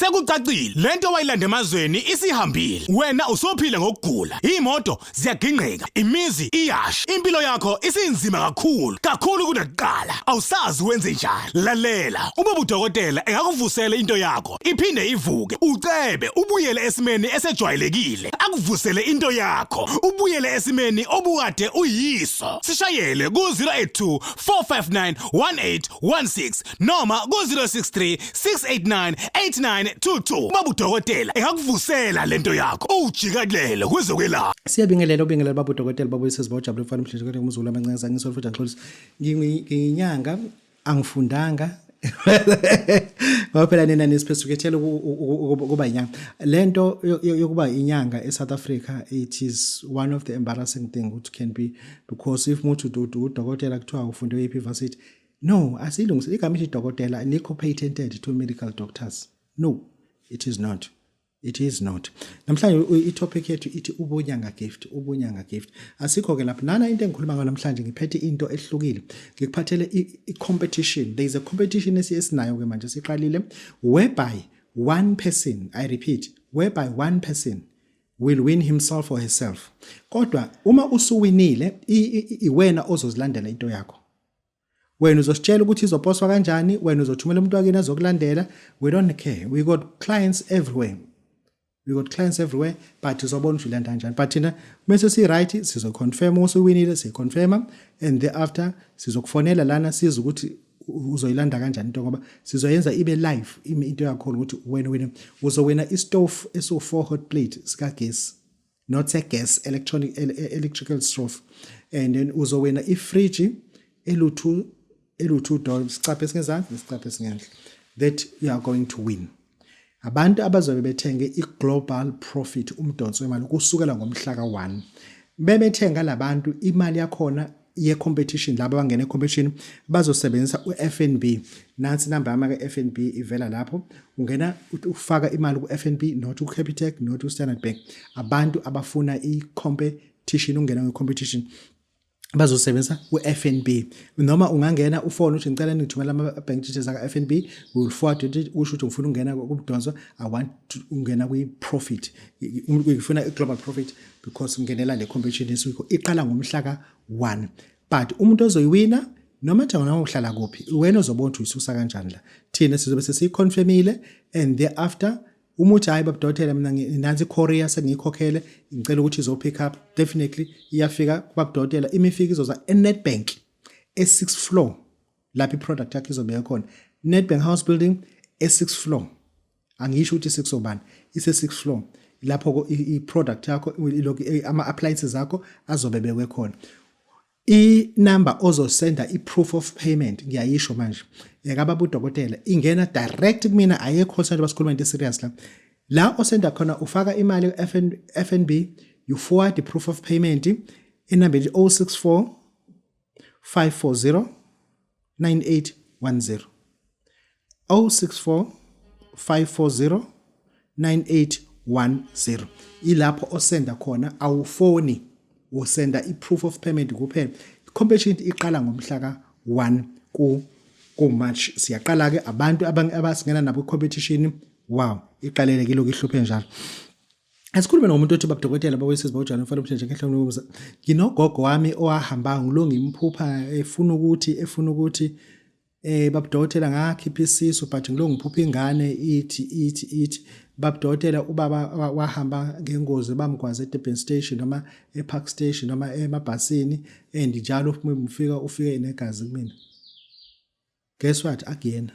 Sekucacile, lento wayilanda emazweni isihambile. Wena usuphila ngokugula. Imoto ziyagingqika, imizi iyasha. Impilo yakho isinzima kakhulu, kakhulu kunakuqala. Awusazi wenze njani. Lalela, ubaba udokotela engakuvusela into yakho, iphinde ivuke, ucebe, ubuyele esimeni esejwayelekile. Akuvusele into yakho, ubuyele esimeni obukade uyiso. Sishayele ku-082 459 1816 noma ku-063 689 8922. Baba udokotela engakuvusela lento yakho, ujikelele kwezokwelapha. Siyabingelela, ubingelela baba udokotela, baba uyisezi, bawujabule mfana umhlezi kodwa umzukulu amancane sangisolo futhi angixolisa. Ngiyinyanga, angifundanga ngoba phela nina nisiphesukethela ukuba inyanga. Lento yokuba inyanga eSouth Africa, it is one of the embarrassing thing which can be, because if umuntu udokotela kuthiwa ufunde yiphi varsity. No, asilungise igama ithi dokotela, alikho patented to medical doctors. No, it is not, it is not. Namhlanje i-topic yethu ithi ubunyanga gift, ubunyanga gift. Asikho ke lapho nana. Into engikhuluma ngayo namhlanje, ngiphethe into ehlukile, ngikuphathele i-competition. There is a competition esinayo ke manje, siqalile, whereby one person, I repeat, whereby one person will win himself or herself. Kodwa uma usuwinile, iwena ozozilandela into yakho. Wena uzositshela ukuthi izoposwa kanjani, wena uzothumela umuntu wakini azokulandela. We don't care, we got clients everywhere, we got clients everywhere, but uzobona ukuthi ulanda kanjani. But thina mase si-right, sizoconfirm usuwinile, siyiconfirma, and thereafter sizokufonela lana, sizwe ukuthi uzoyilanda kanjani into, ngoba sizoyenza ibe live into yakhona ukuthi wena wena uzowina istove esu-4 hot plate sikagesi, not a gas, electronic, electrical stove, and then uzowina ifridge elu-2 door, isicapha esingezansi nesicapha esingenhla, that you are going to win. Abantu abazobe bethenge i-global profit, umdonso wemali, kusukela ngomhla ka-1 bebethenga labantu, imali yakhona ye-competition, laba abangena e-competition bazosebenzisa u-FNB. Nansi inamba yami ka-FNB ivela lapho. Ungena ufaka imali ku-FNB, not ku-Capitec, not ku-Standard Bank. Abantu abafuna i-competition, ungena kwi-competition, bazosebenzisa ku-FNB, noma ungangena ufone uthi ngicela ningithumela ama-bank details aka-FNB, we will forward it. Usho ukuthi ngifuna ukungena kumdonso, I want to ungena kwi-profit, ngifuna i-global profit, because ngingenela le competition esuyikho iqala ngomhla ka-1. But umuntu ozoyiwina, noma ethi noma uhlala kuphi, wena ozobona ukuthi uyisusa kanjani la. Thina sizobe sesiyiconfirmile, and thereafter uma uthi, "Hayi babudokotela, mina nansi i-courier, sengiyikhokhele, ngicela ukuthi izo-pick up," definitely iyafika kubabudokotela. Imifika izoza e-Nedbank e-sixth floor, lapho i-product yakho izobe khona, Nedbank House Building e-sixth floor. Angisho ukuthi six obani, ise-sixth floor lapho i-product yakho ilokhu, ama-appliances akho azobe bekwe khona. Inamba ozosenda i-proof of payment ngiyayisho manje, yakababa udokotela, ingena direct kumina, ayekho call center. Basikhuluma into serious la. La osenda khona, ufaka imali ku-FN, FNB, you forward the proof of payment enambeni 064 540 9810, 064 540 9810. Ilapho osenda khona, awufoni, usenda i-proof of payment kuphela. I-competition iqala ngomhla ka-1 ku March. Siyaqala ke, abantu abasingena nabo competition. Wow, iqalele ke lokhu ihluphe njalo. Asikhulume nomuntu othi, "Babudokotela, bawesizwe, bawujana mfana umthetho ngehlombe, nginogogo wami owahamba, ngilo ngimphupha efuna ukuthi babudokotela, ngakhipha isisu, but ngilo ngiphupha ingane ithi babudokotela, ubaba wahamba ngengozi, bamgwaza eDurban station noma ePark Station noma emabhasini, and njalo uma ufika ufike negazi kumina." Guess what? Akuyena,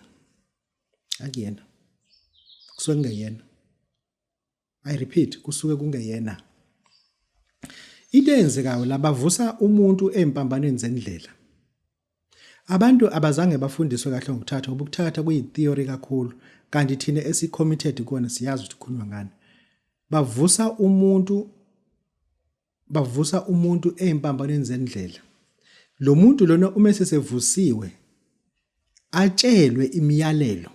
akuyena, kusuke kungeyena. I repeat, kusuke kungeyena. Into eyenzekayo la, bavusa umuntu empambanweni zendlela. Abantu abazange bafundiswe kahle ngokuthatha, ngoba ukuthatha kuyi-theory kakhulu, kanti thina esi-committed kona siyazi ukuthi kukhulunywa ngani. Bavusa umuntu, bavusa umuntu empambanweni zendlela. Lo muntu lona uma sesevusiwe, atshelwe imiyalelo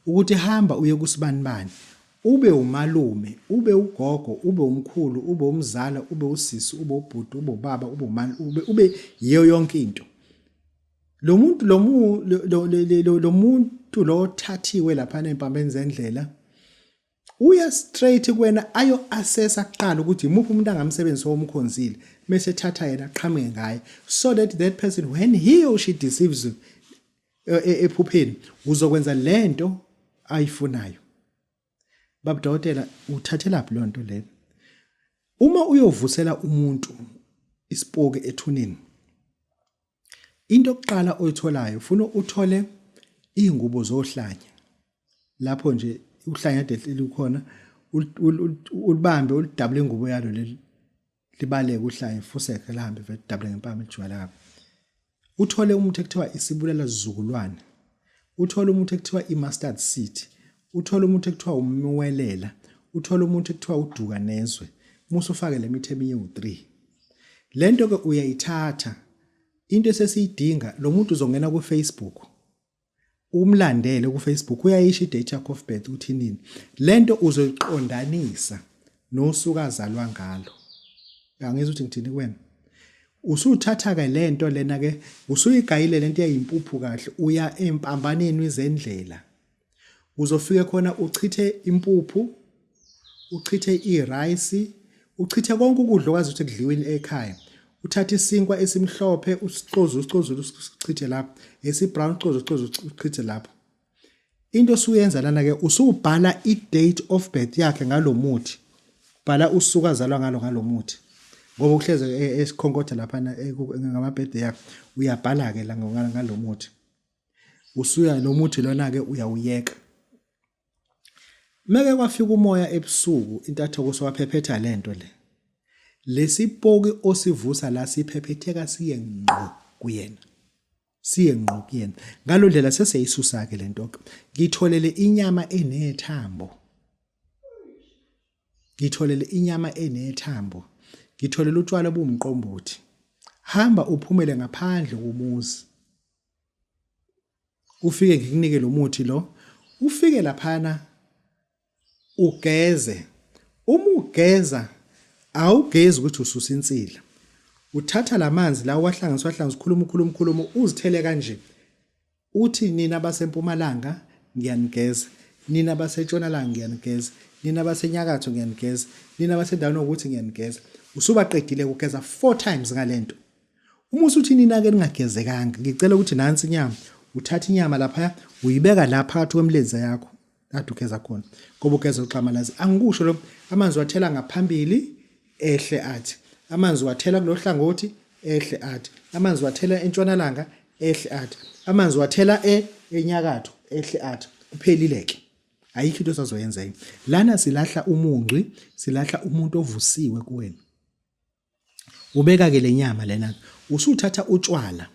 ukuthi hamba uye kusibanibani, ube umalume, ube ugogo, ube umkhulu, ube umzala, ube usisi, ube ubhuti, ube ubaba, ube umani, ube yiyo yonke into. Lo muntu lo mu lo muntu lo thathiwe lapha empambeni zendlela. Uya straight kuwena ayo assessa kuqala ukuthi imuphi umuntu angamsebenzisa omkhonzile mase ethatha yena aqhamuke ngaye so that that person when he or she deceives you ephupheni uzokwenza lento ayifunayo. Baba dokotela uthathelaphi lonto leyo? Uma uyovusela umuntu isipoki ethuneni into yokuqala oyitholayo ufuna uthole izingubo zohlanya lapho nje uhlanya kade hleli khona ulibambe ulidabule ingubo yalo leli libaleke uhlanya fuseke lihambe vele dabule ngempama elijwayela kabi uthole umuthi ekuthiwa isibulala zizukulwane uthole umuthi ekuthiwa i-mustard seed uthole umuthi ekuthiwa umwelela uthole umuthi ekuthiwa uduka nezwe musa ufake le mithi eminye u-3 lento ke uyayithatha into esesiyidinga lo muntu uzongena ku-Facebook umlandele ku-Facebook uyayisho i-date yakho of birth ukuthi nini lento uzoyiqondanisa nosuku azalwa ngalo angizwa ukuthi ngithini kuwena usuthatha ke lento lena ke usuyigayile lento yayimpuphu kahle uya empambaneni izendlela Uzofike khona uchithe impuphu, uchithe irayisi, uchithe konke ukudla okwazi ukuthi kudliwe ekhaya. Uthathe isinkwa esimhlophe usicoze usicoze usichithe lapho, esibrown usicoze usicoze usichithe lapho. Into osuyenza lana ke usubhala i-date of birth yakhe ngalomuthi. Bhala usuku azalwa ngalo ngalomuthi. Ngoba uhleze esikhonkotha lapha ngama-birthday yakhe uyabhala ke la ngalomuthi. Usuya lo muthi lona ke uyawuyeka. Meke kwafika umoya ebusuku intathakusa waphephetha lento le. Lesipoki osivusa la siphephetheka siye ngqo kuyena. Siye ngqo kuyena. Ngalondlela seseyisusa ke lento ke. Ngitholele inyama enethambo. Ngitholele inyama enethambo. Ngitholele utshwala obuwumqombothi. Hamba uphumele ngaphandle komuzi. Ufike ngikunike lo muthi lo. Ufike laphana ugeze. Uma ugeza awugezi ukuthi ususa insila. Uthatha lamanzi la wahlanganisa wahlanganisa ukhuluma ukhuluma ukhuluma uzithele kanje. Uthi nina basempumalanga ngiyanigeza, nina basetshonalanga ngiyanigeza, nina basenyakatho ngiyanigeza, nina basendaweni ukuthi ngiyanigeza. Usubaqedile ukugeza 4 times ngalento. Uma usuthi nina-ke ningagezekanga, ngicela ukuthi nansi inyama, uthatha inyama laphaya uyibeka la phakathi kwemilenze yakho kade ugeza khona ngoba ugeza uxamalazi. Angikusho lokho, amanzi wathela ngaphambili ehle athi, amanzi wathela kulo hlangothi ehle athi, amanzi wathela entshonalanga ehle athi, amanzi wathela e enyakatho ehle athi. Kuphelile-ke. Ayikho into osazoyenza lana. Silahla umungcwi, silahla umuntu ovusiwe kuwena. Ubeka ke lenyama lena usuthatha utshwala.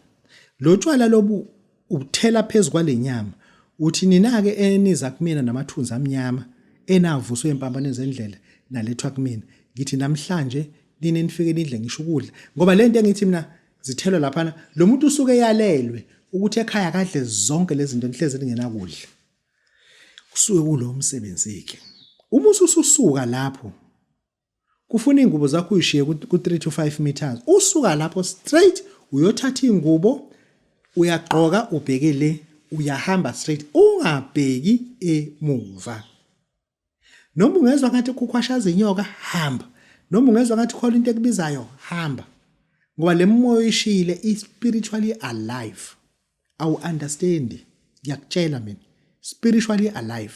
Lo tshwala lobu ubuthela phezu kwalenyama. Uthi nina ke eniza kumina namathunzi amnyama enavuswe empambaneni zendlela nalethwa kumina. Ngithi namhlanje nini nifike nidle ngisho ukudla ngoba lento engithi mina zithelwa laphana lo muntu usuke eyalelwe ukuthi ekhaya kadle zonke lezi zinto nihlezi ningenakudla. Kusuke kulo msebenzi ke. Uma ususuka lapho Kufuna iy'ngubo zakho uyishiye ku-3 to 5 meters. Usuka lapho straight uyothatha iy'ngubo uyagqoka ubheke le uyahamba straight ungabheki emuva. Noma ungezwa ngathi kukhwashaza inyoka hamba. Noma ungezwa ngathi khona into ekubizayo hamba. Ngoba le moya oyishiyile i-spiritually alive. Awu understand ngiyakutshela mina spiritually alive.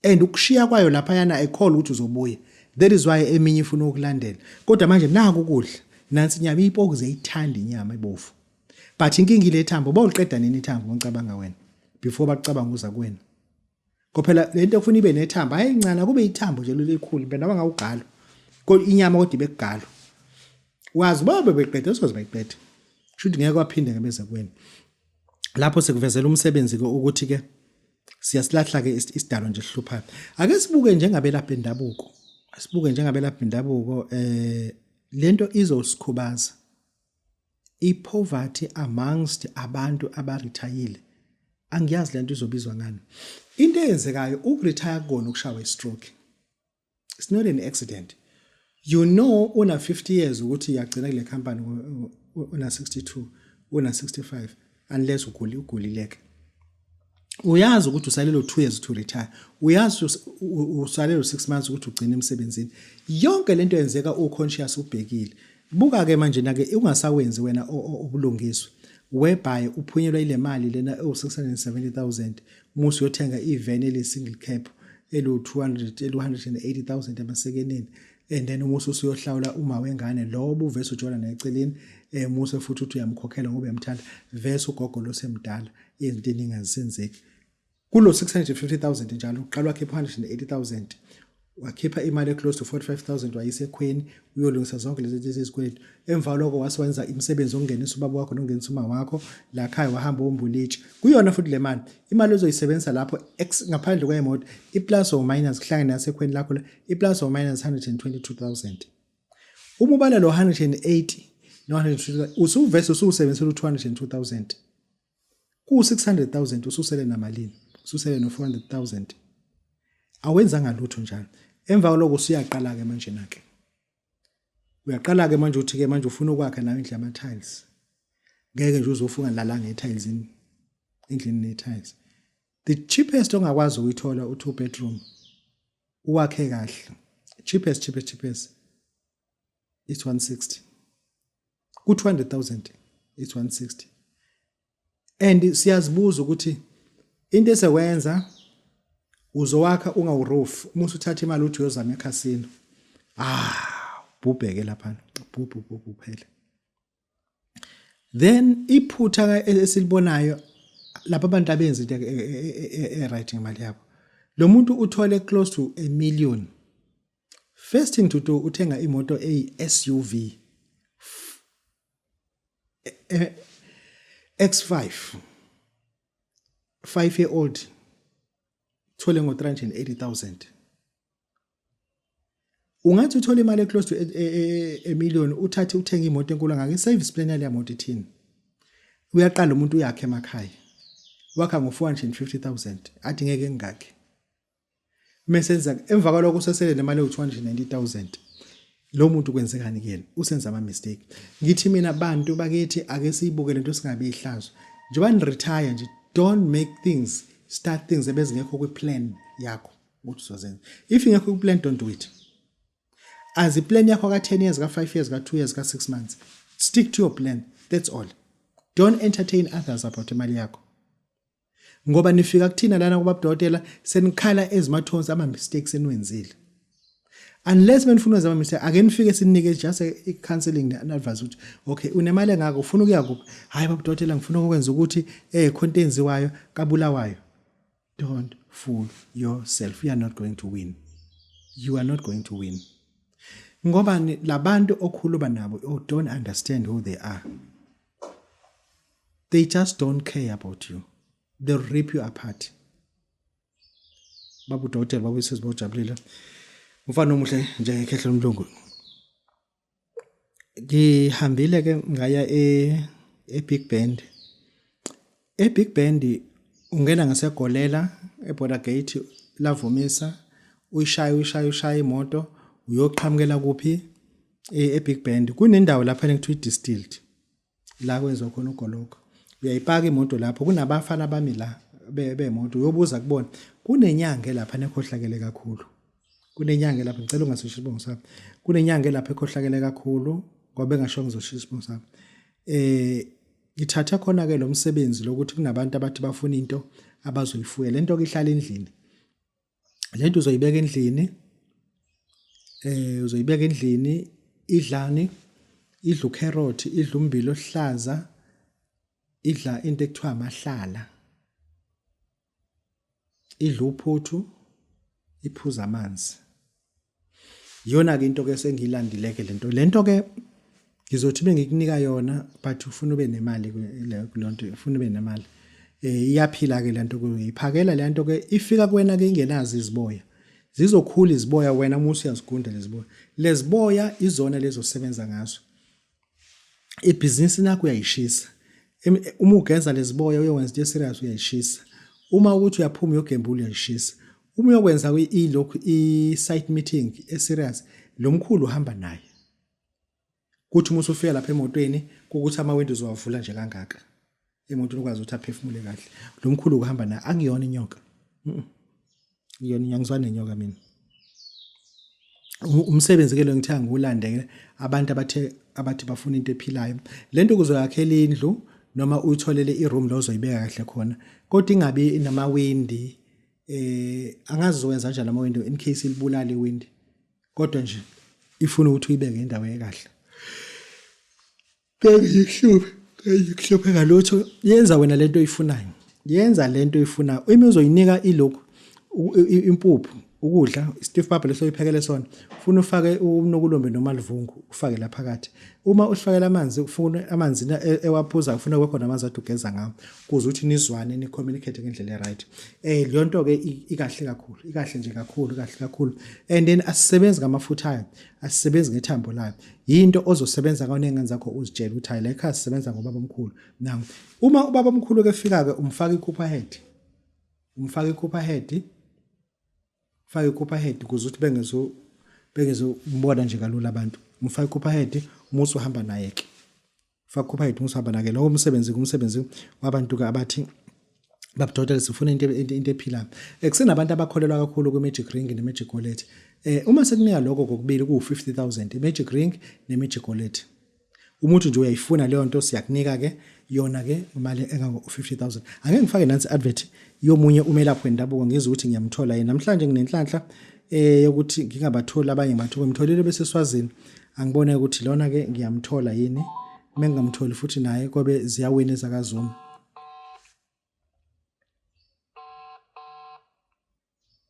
And ukushiya kwayo laphayana ayikholwa ukuthi uzobuya. That is why eminye ifuna ukulandela. Kodwa manje naku ukudla, nansi inyama ipoki ziyayithanda inyama ebovu. But inkinga ile thambo, bawuliqeda nini ithambo ngicabanga wena before bacabanga uza kuwena. Ngoba phela lento ufuna ibe nethambo, hayi incane kube ithambo nje lelikhulu, phela noma ngawugalo. Kodwa inyama kodwa ibe kugalo. Wazi babe beqede soze bayiqede. Shuthi ngeke kwaphinde ngebeze kuwena. Lapho sikuvezela umsebenzi ke ukuthi ke siyasilahla ke isidalo nje sihluphayo. Ake sibuke njengabelaphi bendabuko. Asibuke njengabelaphi bendabuko lento izosikhubaza. I-poverty amongst abantu abarithayile. Angiyazi lento izobizwa ngani. Into eyenzekayo ukuretire kukona ukushawa i-stroke. It's not an accident. You know una 50 years ukuthi uyagcina kule company una 62, una 65 unless uguli ugulileke. Uyazi ukuthi usalelo 2 years to retire, uyazi usalelo 6 months ukuthi ugcine emsebenzini. Yonke lento yenzeka uconscious, ubhekile. Buka ke manje na ke ungasawenzi wena ubulungiswa, whereby uphunyelwa ile mali lena ewu-670,000, musu uyothenga iveni eli-single cab elu-200, elu-180,000 emasekeneni, and then umusu usuyohlawula uma wengane lo obuvese ujola naye eceleni, muse futhi uthi uyamkhokhela ngoba uyamthanda, vese ugogo lo semdala, izinto eningi azisenzeki. Kulo 650,000 njalo uqala wakhipha 180,000, wakhipha imali eclose to 45,000, wayisa ekhweni uyolungisa zonke lezi zinto ezikweletu. Emva lokho wase wenza imisebenzi okungenisa ubaba wakho nokungenisa uma wakho la khaya, wahamba wombulitshe kuyona futhi le mali. Imali ozoyisebenzisa lapho ngaphandle kwemoto, i-plus or minus kuhlangene nasekhweni lakho la, i-plus or minus 122,000. Uma ubala lo 180 no 122, usuvese usuwusebenzisela u-202,000 ku-600,000. Ususele namalini? Ususele no-400,000, awenzanga lutho njalo. Emva kwaloko usuyaqala-ke manje na-ke, uyaqala-ke manje uthi-ke manje ufuna ukwakha nayo indlu yama-tiles. Ngeke nje uzofunga lala nge-tiles endlini ne-tiles. The cheapest ongakwazi ukuyithola, u-two bedroom uwakhe kahle, cheapest, cheapest, cheapest, it's 160 ku-200,000, it's 160. And siyazibuza ukuthi into esekwenza uzowakha ungawuroof, uma usuthatha imali uthi uyozama ekhasino, ah, bhubheke lapha, bhubhu bhubhu phela. Then iphutha esilibonayo lapha, abantu abenza into e-right ngemali yabo. Lo muntu uthole close to a million, first thing to do uthenga imoto eyi-SUV X5, 5 year old, thole ngo-380,000. Ungathi uthola imali eclose to a million, uthathe uthenge imoto enkulu ngake, i-service plan yale moto ithini? Uyaqala umuntu uyakhe emakhaya, wakha ngo-450,000, athi ngeke ngingakhe. Mesenza emva kwalokho usesele nemali ewu-290,000. Lo muntu kwenzekani kuyena? Usenza ama-mistake. Ngithi mina, bantu bakithi, ake siyibuke lento, singabe ihlazo njengoba ni-retire nje. Don't make things, start things ebezingekho kwi-plan yakho ukuthi uzozenza. If ingekho kwi-plan, don't do it. As iplan yakho ka-10 years, ka-5 years, ka-2 years, ka-6 months, stick to your plan, that's all. Don't entertain others about imali yakho, ngoba nifika kuthina lana kubabudokotela senikhala ezimathonsi ama-mistakes eniwenzile. Unless benifuna ukwenza ama-mistake, ake nifike sinike just i-counseling ne-advice ukuthi okay, unemali engaka, ufuna ukuya kuphi? Hhayi babudokotela, ngifuna ukwenza ukuthi khona enziwayo kabulawayo. Don't fool yourself, you are not going to win, you are not going to win, ngoba labantu okhuluma nabo, oh, don't understand who they are. They just don't care about you, they rip you apart. Baba udokotela, baba uyisizwe, bawujabulile umfana omuhle njengekhehla lomlungu. Ngihambile ke ngaya e Big Bend. E Big Bend ungena ngasegolela eborder gate lavumisa, uyishaya, uyishaya, uyishaya imoto, uyoqhamukela kuphi? E Big Bend kunendawo lapha ekuthiwa i-distilled, la kwenziwa khona ugologo. Uyayipaka imoto lapho, kunabafana bami la bemoto, uyobuza kubona. Kunenyanga lapha nekhohlakele kakhulu, kunenyanga lapha, ngicela ungasisho isibongo sami, kunenyanga lapha ekhohlakele kakhulu, ngoba engasho ngizosho isibongo sami. Ngithatha khona ke lo msebenzi lokuthi kunabantu abathi bafuna into abazoyifuya. Lento ke ihlala endlini, lento uzoyibeka endlini, uzoyibeka endlini. Idlani? Idla ucarrot, idla umbila ohlaza, idla into ekuthiwa amahlala, idla uphuthu, iphuza amanzi. Iyona ke into ke sengiyilandile ke lento. Lento ke ngizothi bengikunika yona, but ufuna ube nemali kulonto, ufuna ube nemali. Iyaphila ke lento, kuyiphakela lento ke, ifika kuwena ke ingenazo iziboya. Zizokhula iziboya wena uma usuyazigunda leziboya. Leziboya izona lezo sebenza ngazo. Ibhizinisi lakho uyayishisa. Uma ugeza leziboya uyokwenza into serious, uyayishisa. Uma ukuthi uyaphuma uyogembula, uyayishisa. Uma uyokwenza ilokhu i-site meeting e-serious, lo mkhulu uhamba naye. Kuthi uma usufika lapha emotweni kukuthi ama-windows wavula nje kangaka. Emuntwini ukwazi ukuthi aphefumule kahle. Lo mkhulu ukuhamba naye angiyona inyoka. Iyona ngiyangizwa nenyoka mina. Umsebenzi ke lo ngithe ngiwulande ke abantu abathe abathi bafuna into ephilayo. Lento kuzoyakhela indlu noma uyitholele iroom lo ozoyibeka kahle khona. Kodwa ingabi inamawindi eh angazi uzowenza kanjani amawindi in case ilibulala iwindi. Kodwa nje ifuna ukuthi uyibeke endaweni ekahle. Ngeke ngikuhluphe, ngeke ngikuhluphe ngalutho. Yenza wena lento oyifunayo. Yenza lento oyifunayo. Uma uzoyinika ilokhu impuphu, ukudla, istiff bubble leso oyiphekele sona, ufuna ufake umnukulumbe noma livungu ufake la phakathi. Uma usifakela amanzi, ufuna amanzi e, ewaphuza, ufuna kube khona amanzi ade ugeza ngawo ukuze ukuthi nizwane ni communicate ngendlela e-right. Eh leyo nto ke ikahle kakhulu, ikahle nje kakhulu, kahle kakhulu. And then asisebenzi ngamafutha ayo, asisebenzi ngethambo layo. Yinto ozosebenza ngayo ney'ngane zakho uzitshele ukuthi hayi la ekhaya sisebenza ngobaba omkhulu. Now, uma ubaba omkhulu ke fika-ke umfaka i-cooper head. Umfaka i-cooper head. Ufake i-cooper head ukuze ukuthi bengezo bengezombona nje kalula abantu. Umfaka i-cooper head uma usuhamba naye ke. Faka i-cooper head uma usuhamba naye ke. Lowo msebenzi kumsebenzi wabantu-ke abathi babudokotela sifuna into into ephilayo. Eh kusenabantu abakholelwa kakhulu kwi magic ring ne magic wallet. Eh uma sekunika lokho kokubili ku 50000 i magic ring ne magic wallet. Umuntu nje uyayifuna leyo nto siyakunika ke yona ke imali engango 50000. Angeke ngifake nansi advert yomunye umelaphi wendabuko ngizwe ukuthi ngiyamthola yena. Namhlanje nginenhlanhla eh yokuthi ngingabatholi abanye ngibathuke ngitholile bese Swazini. Angibone ukuthi lona ke ngiyamthola yini. Mengingamtholi futhi naye kobe ziyawina ezakaZuma.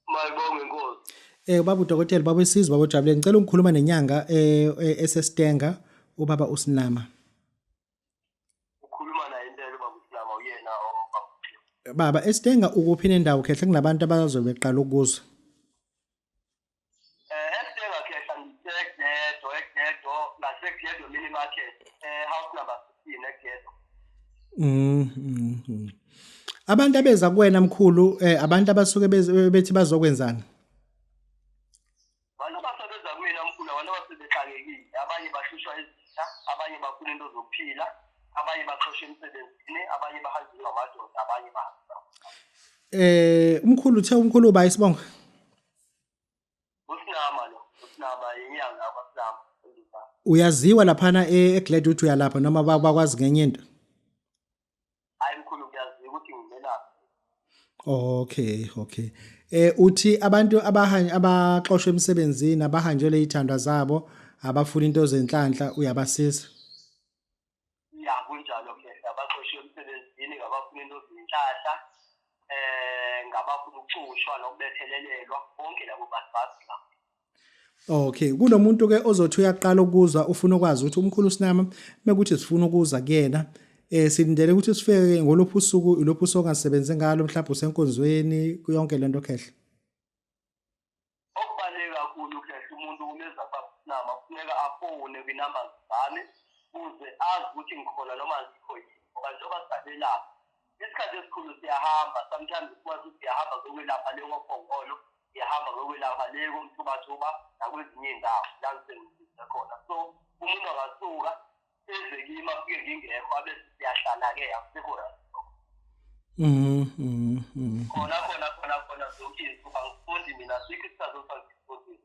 Mayibonge inkosi. Eh baba udokotela baba isizwe baba ujabule ngicela ukukhuluma nenyanga eh, eh eseStenga ubaba uSinama. Ukhuluma naye impela ubaba uSinama uyena obaba. Baba eStenga ukuphi nendawo khehle kunabantu abazobe beqala ukuzwa. Eh eStenga khehla ngiseGedo eGedo ngaseGedo mini market eh house number 16 eGedo. Mm. mm, mm. Abantu abeza kuwena mkhulu eh abantu abasuke bethi bazokwenzani? Abantu abasebenza kumina mkhulu abantu abasebexakekile abanye bahlushwa izitha abanye bafuna into zokuphila abanye baxoshwe emsebenzini abanye bahanjiswa amadoda abanye bahanjiswa Eh umkhulu uthe umkhulu uba isibongo uSinama lo uSinama inyanga kwaSinama Uyaziwa laphana eGlad uthi uyalapha noma bakwazi ngenye into Hayi mkhulu kuyaziwa ukuthi ngimelaphi Okay okay eh uthi abantu abahanje abaxoshwe emsebenzini abahanjelwe izithandwa zabo abafuna into zenhlanhla uyabasiza Ya kunjalo khehla abaxoshiwe emsebenzini ngabafuna into zenhlahla eh ngabafuna ukucushwa nokubethelelelwa bonke labo bantu bazi la. Okay, kunomuntu ke ozothi uyaqala ukuzwa ufuna ukwazi ukuthi umkhulu Sinama mekuthi sifuna ukuza kuyena eh silindele ukuthi sifike ngoluphi usuku ilophu usuku ongasebenzi ngalo mhlawumbe usenkonzweni kuyonke lento khehla. Okubaluleke kakhulu Khehla umuntu uma eza kuBaba kufuneka afone kwinamba zami ukuze azi ukuthi ngikhona noma angikho yini ngoba njengoba sisabelapha isikhathi esikhulu siyahamba sometimes sikwazi ukuthi siyahamba kuyokwelapha le koPhongolo siyahamba kuyokwelapha le koMtubatuba nakwezinye iy'ndawo la ngisengisize khona so umuntu angasuka eze kimi afike ngingekho abe siyahlala-ke akusekho right Mhm. mhm, mhm. Khona khona khona khona zonke izinsuku angifundi mina sikho isikhathi sokuthi angifundile.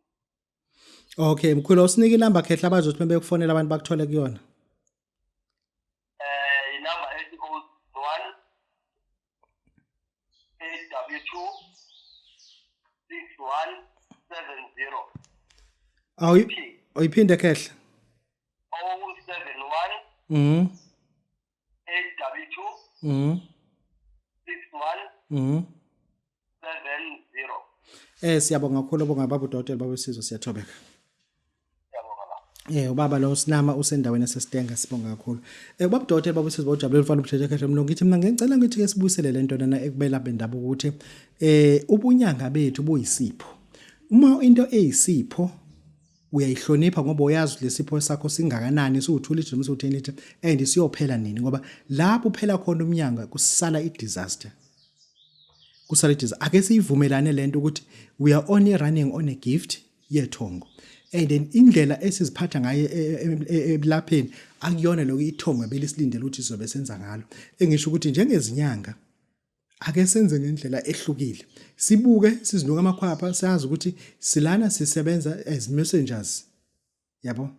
Okay, mkhulu usinike inamba khehla abazothi bebekufonela abantu bakuthole kuyona. Eh inamba ethi 01 8W2 6170. Awu uyiphinde khehla. 071 Mhm. 8W2 Mhm. 61 Mhm. 70. Eh siyabonga kakhulu bonga baba udokotela baba usizo siyathobeka. Siyabonga baba. Eh ubaba lo sinama usendaweni eseStenga sibonga kakhulu. Eh ubaba udokotela baba usizo bawujabulele mfana ubusheshe khehla mlungu ngithi mina ngicela ngithi ke sibuyisele lento lena ekubelapha bendabuko ukuthi eh ubunyanga bethu buyisipho. Uma into eyisipho uyayihlonipha ngoba uyazi lesipho sakho singakanani siwu-2 litre noma siwu-10 litre and siyophela nini ngoba lapho uphela khona umnyanga kusala i-disaster kusala i-disaster ake siyivumelane lento ukuthi we are only running on a gift yethongo. And then indlela esiziphatha ngayo ebulapheni akuyona lokho ithongo ebelisilindele ukuthi sizobe senza ngalo. Engisho ukuthi njengezinyanga ake senze ngendlela ehlukile, sibuke sizinuka amakhwapha, siyazi ukuthi silana sisebenza as messengers, yabo.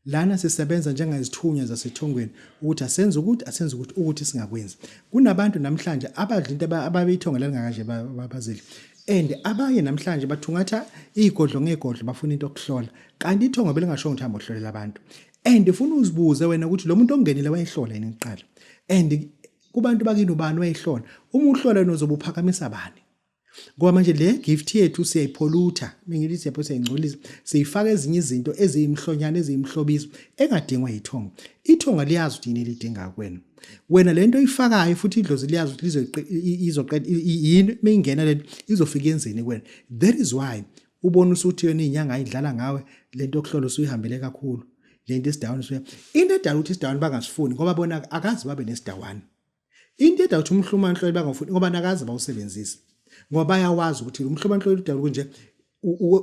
Lana sisebenza njengezithunywa zasethongweni ukuthi asenze ukuthi asenze ukuthi ukuthi singakwenzi. Kunabantu namhlanje abadla into ababeyithonga lalingakanje bazidla, and abanye namhlanje bathungatha igodlo ngegodlo, bafuna into yokuhlola, kanti ithongo belingasho ukuthi hamba uhlolela abantu. And ufuna uzibuze wena ukuthi lo muntu ongenile wayehlola yini kuqala, and kubantu bakini ubani wayehlola? Uma uhlola wena uzobe uphakamisa bani? Ngoba manje le gift yethu siyayipollute, mengithi siyapho siyayingcolisa, siyifaka ezinye izinto eziyimhlonyana, eziyimhlobiso engadingwa yithongo. Ithonga liyazi ukuthi yini elidinga kuwena. Wena lento oyifakayo futhi idlozi liyazi ukuthi lizoqeda yini, meyingena lento izofika yenzeni kuwena. That is why ubona usuthi yona inyanga ayidlala ngawe lento yokuhlola, usuyihambele kakhulu lento isidawana usuya. Into edala ukuthi isidawana bangasifuni ngoba bona akazi babe nesidawana. Into edala ukuthi umhlumanhloyo bangawufuni ngoba nakaze bawusebenzise, ngoba bayawazi ukuthi umhlumanhloyo udala kunje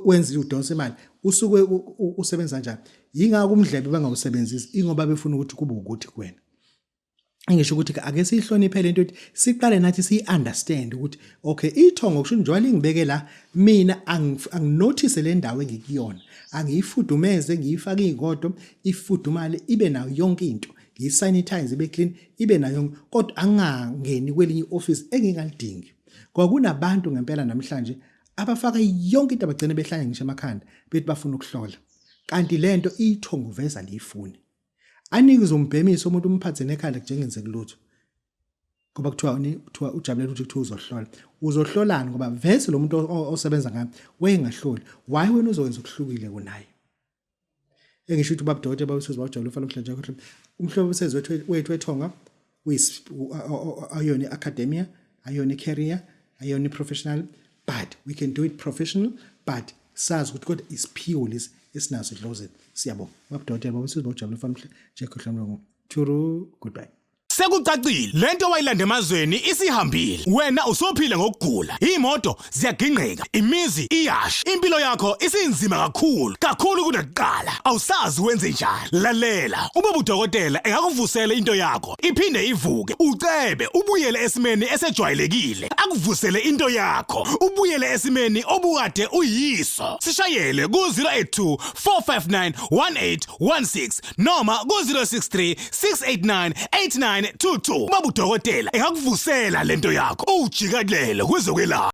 wenza udonsa imali, usuke usebenza kanjani. Yingakho umdlebe bangawusebenzisi, ingoba befuna ukuthi kube ukuthi kuwena. Engisho ukuthi ake siyihloniphe lento, ukuthi siqale nathi siyi-understand ukuthi okay, ithongo kusho njengoba lingibeke la mina, anginothise le ndawo engikuyona, angiyifudumeze, ngiyifake iy'ngodo ifudumale, ibe nayo yonke into, ngiyisanitize, ibe clean, ibe nayo, kodwa angangeni kwelinye i-office engingalidingi. Ngoba kunabantu ngempela namhlanje abafaka yonke into, abagcine behlanya ngisho emakhanda, bethi bafuna ukuhlola, kanti lento ithongo veza liyifuni. Anike uzombhemisa umuntu, umphathe nekhanda njengenzeka lutho, ngoba kuthiwa kuthiwa ujabulela ukuthi kuthiwa uzohlola. Uzohlolani? Ngoba vese lo muntu osebenza ngayo wayengahloli. Why wena uzokwenza okuhlukile kunaye? Engisho ukuthi ubaba dokotela babesizwe bawujabula ufana umhlanje wakho umhlobo wesezwe wethu wethonga ayona i-academia, ayona i-career, ayona i-professional, but we can do it professional, but sazi ukuthi kodwa isiphiwo lesi esinaso edlozini. Siyabonga, baba dokotela babesizwe bawujabula ufana umhlanje wakho. Thuru, goodbye. Sekucacile, lento wayilanda emazweni isihambile. Wena usuphila ngokugula. Imoto ziyagingqika, imizi iyasha. Impilo yakho isinzima kakhulu, kakhulu kunakuqala. Awusazi wenze njani. Lalela, uma udokotela engakuvusela into yakho, iphinde ivuke, ucebe, ubuyele esimeni esejwayelekile. Akuvusele into yakho, ubuyele esimeni obukade uyiso. Sishayele ku 082 459 1816 noma ku-063 689 8922. Baba udokotela engakuvusela lento yakho, ujikelele kwezokwelapha.